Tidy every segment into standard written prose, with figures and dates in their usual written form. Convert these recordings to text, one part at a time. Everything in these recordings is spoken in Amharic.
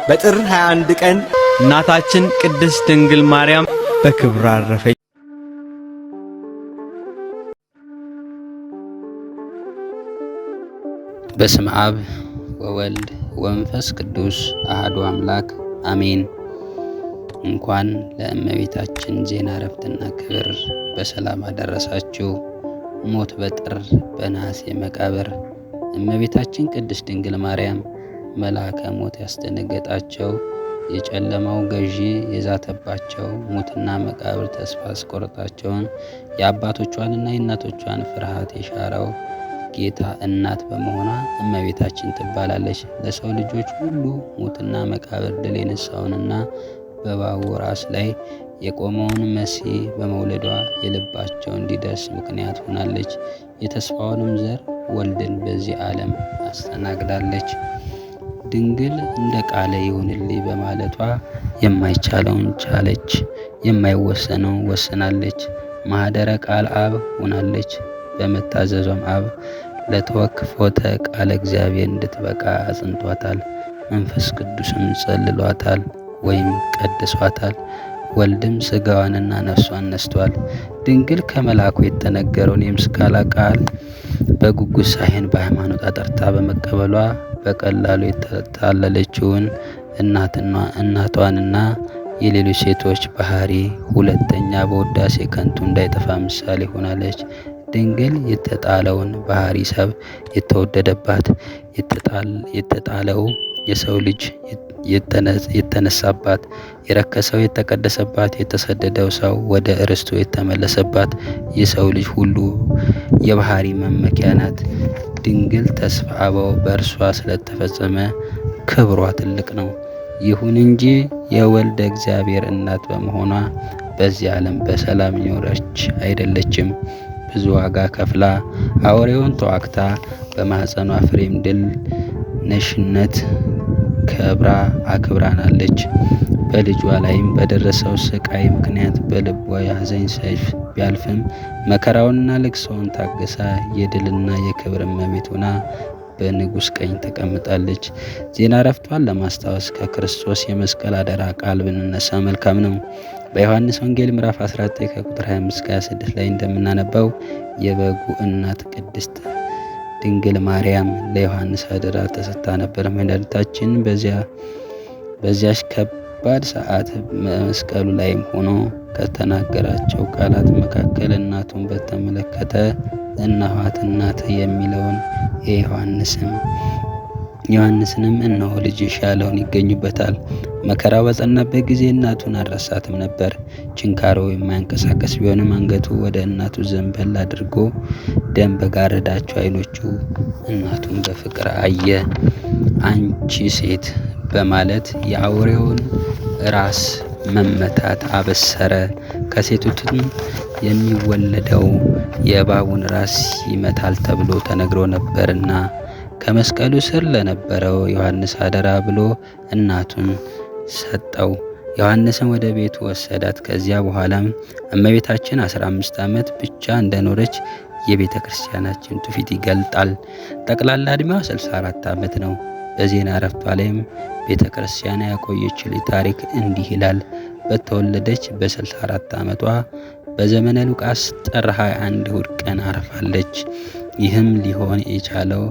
በጥር 21 ቀን እናታችን ቅድስት ድንግል ማርያም በክብር አረፈች። በስመ አብ ወወልድ ወመንፈስ ቅዱስ አሐዱ አምላክ አሜን። እንኳን ለእመቤታችን ዜና ዕረፍትና ክብር በሰላም አደረሳችሁ። ሞት በጥር በነሐሴ መቃብር። እመቤታችን ቅድስት ድንግል ማርያም መልአከ ሞት ያስደነገጣቸው፣ የጨለማው ገዢ የዛተባቸው፣ ሞትና መቃብር ተስፋ አስቆረጣቸውን፣ የአባቶቿንና የእናቶቿን ፍርሃት የሻረው ጌታ እናት በመሆኗ እመቤታችን ትባላለች። ለሰው ልጆች ሁሉ ሞትና መቃብር ድል የነሳውንና በእባቡ ራስ ላይ የቆመውን መሲህ በመውለዷ የልባቸው እንዲደርስ ምክንያት ሆናለች። የተስፋውንም ዘር ወልድን በዚህ ዓለም አስተናግዳለች። ድንግል እንደ ቃለ ይሁንልኝ በማለቷ የማይቻለውን ቻለች፣ የማይወሰነውን ወስናለች። ማኅደረ ቃል አብ ሆናለች። በመታዘዟም አብ ለተወክፎተ ቃለ እግዚአብሔር እንድትበቃ አጽንቷታል። መንፈስ ቅዱስም ጸልሏታል ወይም ቀድሷታል። ወልድም ሥጋዋንና ነፍሷን ነስቷል። ድንግል ከመልአኩ የተነገረውን የምስጋና ቃል በጉጉት ሳይሆን በሃይማኖት አጠርታ በመቀበሏ በቀላሉ የተታለለችውን እናቷንና የሌሎች ሴቶች ባህሪ ሁለተኛ በውዳሴ ከንቱ እንዳይጠፋ ምሳሌ ሆናለች። ድንግል የተጣለውን ባህሪ ሰብ የተወደደባት፣ የተጣለው የሰው ልጅ የተነሳባት፣ የረከሰው የተቀደሰባት፣ የተሰደደው ሰው ወደ እርስቱ የተመለሰባት፣ የሰው ልጅ ሁሉ የባህሪ መመኪያ ናት። ድንግል ተስፋ አበው በእርሷ ስለተፈጸመ ክብሯ ትልቅ ነው። ይሁን እንጂ የወልደ እግዚአብሔር እናት በመሆኗ በዚህ ዓለም በሰላም የኖረች አይደለችም። ብዙ ዋጋ ከፍላ፣ አውሬውን ተዋግታ፣ በማኅፀኗ ፍሬም ድል ነሽነት ከብራ አክብራናለች። በልጇ ላይም በደረሰው ስቃይ ምክንያት በልቧ የሐዘን ሰይፍ ቢያልፍም መከራውንና ልቅሶውን ታግሳ የድልና የክብር እመቤት ሆና በንጉሥ ቀኝ ተቀምጣለች። ዜና ዕረፍቷን ለማስታወስ ከክርስቶስ የመስቀል አደራ ቃል ብንነሳ መልካም ነው። በዮሐንስ ወንጌል ምዕራፍ 19 ከቁጥር 25 እስከ 26 ላይ እንደምናነባው የበጉ እናት ቅድስት ድንግል ማርያም ለዮሐንስ አደራ ተሰጥታ ነበር። መድኃኒታችን በዚያች ከባድ ሰዓት መስቀሉ ላይም ሆኖ ከተናገራቸው ቃላት መካከል እናቱን በተመለከተ እነኋት እናትህ የሚለውን ዮሐንስንም እነሆ ልጅሽ ያለውን ይገኙበታል። መከራው በጸናበት ጊዜ እናቱን አልረሳትም ነበር። ችንካሮ የማያንቀሳቀስ ቢሆንም አንገቱ ወደ እናቱ ዘንበል አድርጎ ደም በጋረዳቸው ዓይኖቹ እናቱን በፍቅር አየ። አንቺ ሴት በማለት የአውሬውን ራስ መመታት አበሰረ። ከሴቲቱም የሚወለደው የእባቡን ራስ ይመታል ተብሎ ተነግሮ ነበርና ከመስቀሉ ስር ለነበረው ዮሐንስ አደራ ብሎ እናቱን ሰጠው። ዮሐንስም ወደ ቤቱ ወሰዳት። ከዚያ በኋላም እመቤታችን 15 ዓመት ብቻ እንደኖረች የቤተ ክርስቲያናችን ትውፊት ይገልጣል። ጠቅላላ ዕድሜዋ 64 ዓመት ነው። በዜና ዕረፍቷ ላይም ቤተ ክርስቲያን ያቆየችልን ታሪክ እንዲህ ይላል። በተወለደች በ64 ዓመቷ በዘመነ ሉቃስ ጥር 21 እሁድ ቀን አርፋለች። ይህም ሊሆን የቻለው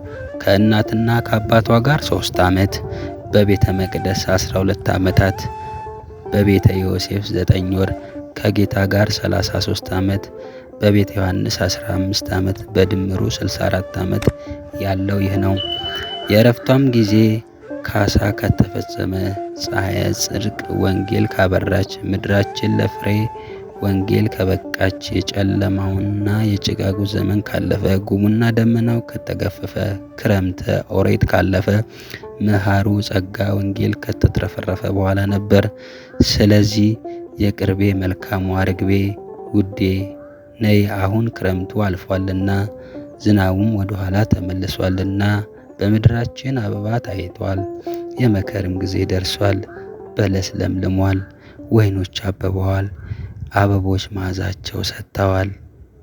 ከእናትና ከአባቷ ጋር 3 ዓመት፣ በቤተ መቅደስ 12 ዓመታት፣ በቤተ ዮሴፍ 9 ወር፣ ከጌታ ጋር 33 ዓመት፣ በቤተ ዮሐንስ 15 ዓመት፣ በድምሩ 64 ዓመት ያለው ይህ ነው። የዕረፍቷም ጊዜ ካሳ ከተፈጸመ፣ ፀሐየ ጽድቅ ወንጌል ካበራች፣ ምድራችን ለፍሬ ወንጌል ከበቃች፣ የጨለማውና የጭጋጉ ዘመን ካለፈ፣ ጉሙና ደመናው ከተገፈፈ፣ ክረምተ ኦሪት ካለፈ፣ መኸሩ ጸጋ ወንጌል ከተትረፈረፈ በኋላ ነበር። ስለዚህ የቅርቤ መልካሟ ርግቤ ውዴ ነይ፣ አሁን ክረምቱ አልፏልና ዝናቡም ወደ ኋላ ተመልሷልና በምድራችን አበባ ታይቷል። የመከርም ጊዜ ደርሷል። በለስ ለምልሟል፣ ወይኖች አብበዋል፣ አበቦች መዓዛቸው ሰጥተዋል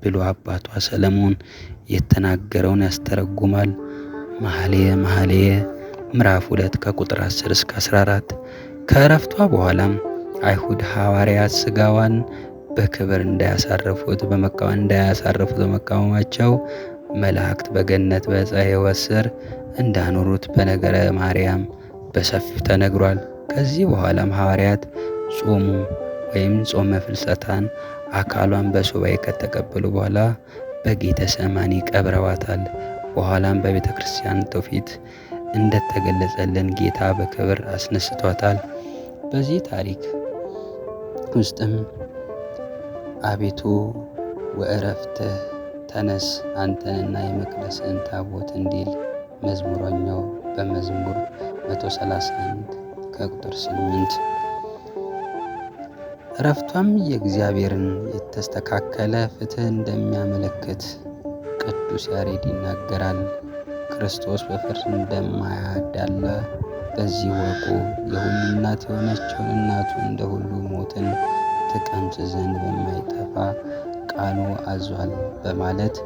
ብሎ አባቷ ሰለሞን የተናገረውን ያስተረጉማል። መኃልየ መኃልየ ምዕራፍ 2 ከቁጥር 10 እስከ 14። ከእረፍቷ በኋላም አይሁድ ሐዋርያት ስጋዋን በክብር እንዳያሳርፉት በመቃወማቸው መላእክት በገነት በዕፀ ሕይወት ስር እንዳኖሩት በነገረ ማርያም በሰፊው ተነግሯል። ከዚህ በኋላም ሐዋርያት ጾሙ ወይም ጾመ ፍልሰታን አካሏን በሱባኤ ከተቀበሉ በኋላ በጌተሰማኒ ቀብረዋታል። በኋላም በቤተ ክርስቲያን ትውፊት እንደተገለጸልን ጌታ በክብር አስነስቷታል። በዚህ ታሪክ ውስጥም አቤቱ ወእረፍትህ ተነስ አንተንና የመቅደስን ታቦት እንዲል መዝሙረኛው በመዝሙር 131 ከቁጥር 8። እረፍቷም የእግዚአብሔርን የተስተካከለ ፍትሕ እንደሚያመለክት ቅዱስ ያሬድ ይናገራል። ክርስቶስ በፍርድ እንደማያዳላ በዚህ ወቁ። የሁሉ እናት የሆነችውን እናቱ እንደ ሁሉ ሞትን ትቀምስ ዘንድ በማይጠፋ ቃሉ አዟል በማለት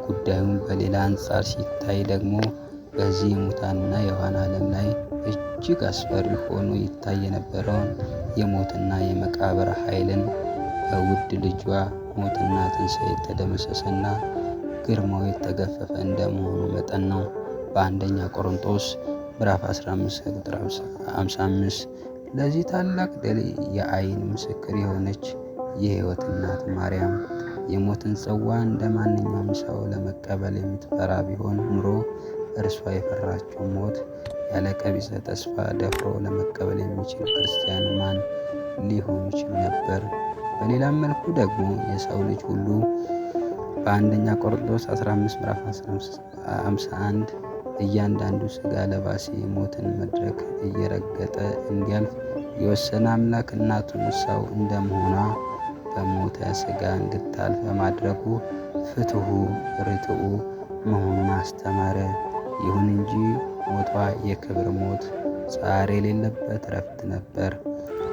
ጉዳዩን በሌላ አንጻር ሲታይ ደግሞ በዚህ የሙታንና የሕያዋን ዓለም ላይ እጅግ አስፈሪ ሆኖ ይታይ የነበረውን የሞትና የመቃብር ኃይልን በውድ ልጇ ሞትና ትንሣኤ የተደመሰሰና ግርማው የተገፈፈ እንደመሆኑ መጠን ነው። በአንደኛ ቆሮንቶስ ምዕራፍ 15 ቁጥር 55። ለዚህ ታላቅ ድል የዓይን ምስክር የሆነች የሕይወት እናት ማርያም የሞትን ጽዋ እንደ ማንኛውም ሰው ለመቀበል የምትፈራ ቢሆን ኑሮ እርሷ የፈራችው ሞት ያለ ቀቢጸ ተስፋ ደፍሮ ለመቀበል የሚችል ክርስቲያን ማን ሊሆን ይችል ነበር? በሌላም መልኩ ደግሞ የሰው ልጅ ሁሉ በአንደኛ ቆሮንቶስ 15 ምዕራፍ 51 እያንዳንዱ ሥጋ ለባሴ የሞትን መድረክ እየረገጠ እንዲያልፍ የወሰነ አምላክ እናቱን ሰው እንደመሆኗ በሞተ ሥጋ እንድታልፍ በማድረጉ ፍትሑ ርቱዕ መሆኑን አስተማረ። ይሁን እንጂ ሞቷ የክብር ሞት፣ ጻር የሌለበት ረፍት ነበር።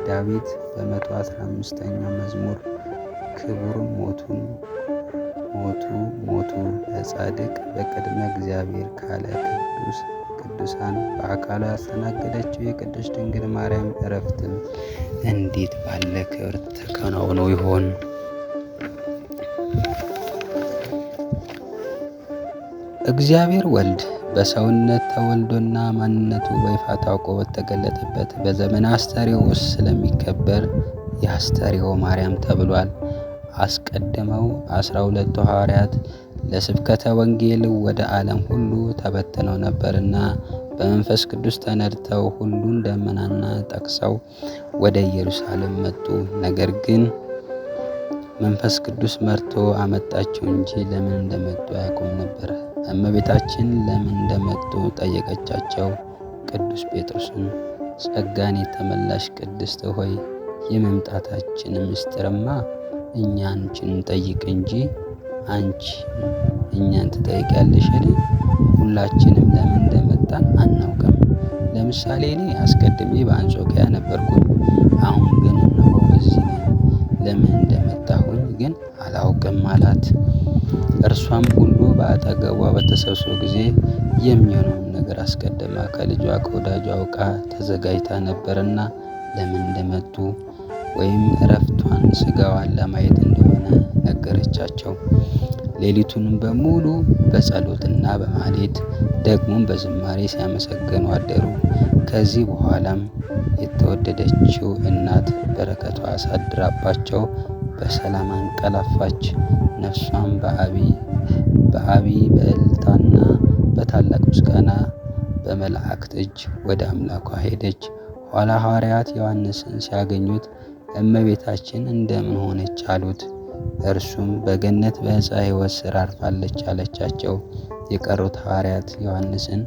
ዳዊት በ115ኛው መዝሙር ክቡር ሞቱን ሞቱ ሞቱ ለጻድቅ በቅድመ እግዚአብሔር ካለ ቅዱስ ቅዱሳን በአካሏ ያስተናገደችው የቅድስት ድንግል ማርያም እረፍትም እንዴት ባለ ክብር ተከናውኖ ይሆን? እግዚአብሔር ወልድ በሰውነት ተወልዶና ማንነቱ በይፋ ታውቆ በተገለጠበት በዘመነ አስተርእዮ ውስጥ ስለሚከበር የአስተርእዮ ማርያም ተብሏል። አስቀድመው 12ቱ ሐዋርያት ለስብከተ ወንጌል ወደ ዓለም ሁሉ ተበትነው ነበርና በመንፈስ ቅዱስ ተነድተው ሁሉን ደመናና ጠቅሰው ወደ ኢየሩሳሌም መጡ። ነገር ግን መንፈስ ቅዱስ መርቶ አመጣቸው እንጂ ለምን እንደመጡ አያውቁም ነበር። እመቤታችን ለምን እንደመጡ ጠየቀቻቸው። ቅዱስ ጴጥሮስም ጸጋን የተመላሽ ቅድስት ሆይ የመምጣታችን ምስጢርማ እኛ አንቺን እንጠይቅ እንጂ አንቺ እኛን ትጠይቂያለሽን? ሁላችንም ለምን እንደመጣን አናውቅም። ለምሳሌ እኔ አስቀድሜ በአንጾኪያ ነበርኩኝ፣ አሁን ግን እነሆ እዚህ ነኝ። ለምን እንደመጣሁኝ ግን አላውቅም አላት። እርሷም ሁሉ በአጠገቧ በተሰብሰቡ ጊዜ የሚሆነውን ነገር አስቀድማ ከልጇ ከወዳጇ አውቃ ተዘጋጅታ ነበርና ለምን እንደመጡ ወይም እረፍቷን ስጋዋን ለማየት እንደሆነ ነገረቻቸው። ሌሊቱንም በሙሉ በጸሎትና በማህሌት ደግሞም በዝማሬ ሲያመሰግኑ አደሩ። ከዚህ በኋላም የተወደደችው እናት በረከቷ አሳድራባቸው በሰላም አንቀላፋች። ነፍሷም በአቢይ በእልልታና በታላቅ ምስጋና በመላእክት እጅ ወደ አምላኳ ሄደች። ኋላ ሐዋርያት ዮሐንስን ሲያገኙት እመቤታችን እንደምን ሆነች አሉት። እርሱም በገነት በዕፀ ሕይወት ስር አርፋለች አለቻቸው። የቀሩት ሐዋርያት ዮሐንስን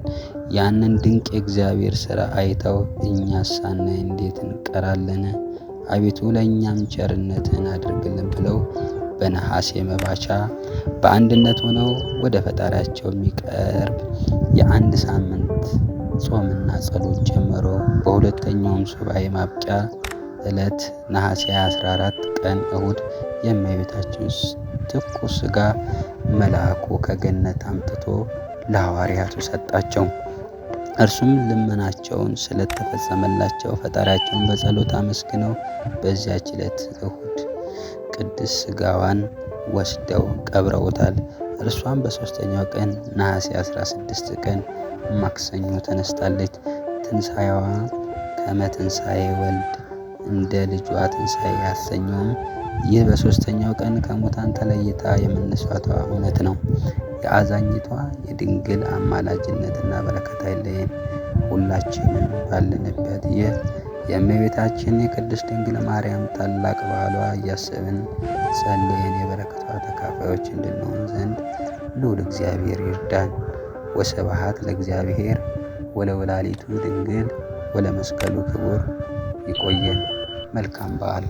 ያንን ድንቅ የእግዚአብሔር ሥራ አይተው እኛስ ሳናይ እንዴት እንቀራለን? አቤቱ ለእኛም ቸርነትህን አድርግልን ብለው በነሐሴ መባቻ በአንድነት ሆነው ወደ ፈጣሪያቸው የሚቀርብ የአንድ ሳምንት ጾምና ጸሎት ጀመሩ። በሁለተኛውም ሱባኤ ማብቂያ ዕለት ነሐሴ 14 ቀን እሁድ የእመቤታችን ትኩስ ሥጋ መልአኩ ከገነት አምጥቶ ለሐዋርያቱ ሰጣቸው። እርሱም ልመናቸውን ስለተፈጸመላቸው ፈጣሪያቸውን በጸሎት አመስግነው በዚያች ዕለት እሁድ ቅድስት ሥጋዋን ወስደው ቀብረውታል። እርሷም በሦስተኛው ቀን ነሐሴ 16 ቀን ማክሰኞ ተነስታለች። ትንሣኤዋ ከመ ትንሣኤ ወልድ እንደ ልጇ ትንሣኤ ያሰኘውም ይህ በሦስተኛው ቀን ከሙታን ተለይታ የመነሳቷ እውነት ነው። የአዛኝቷ የድንግል አማላጅነትና በረከት አይለየን። ሁላችንም ባለንበት ይህ የእመቤታችን የቅድስት ድንግል ማርያም ታላቅ በዓሏ እያሰብን ጸልየን የበረከቷ ተካፋዮች እንድንሆን ዘንድ ልዑል እግዚአብሔር ይርዳን። ወስብሐት ለእግዚአብሔር ወለወላዲቱ ድንግል ወለመስቀሉ ክቡር። ይቆየን። መልካም በዓል።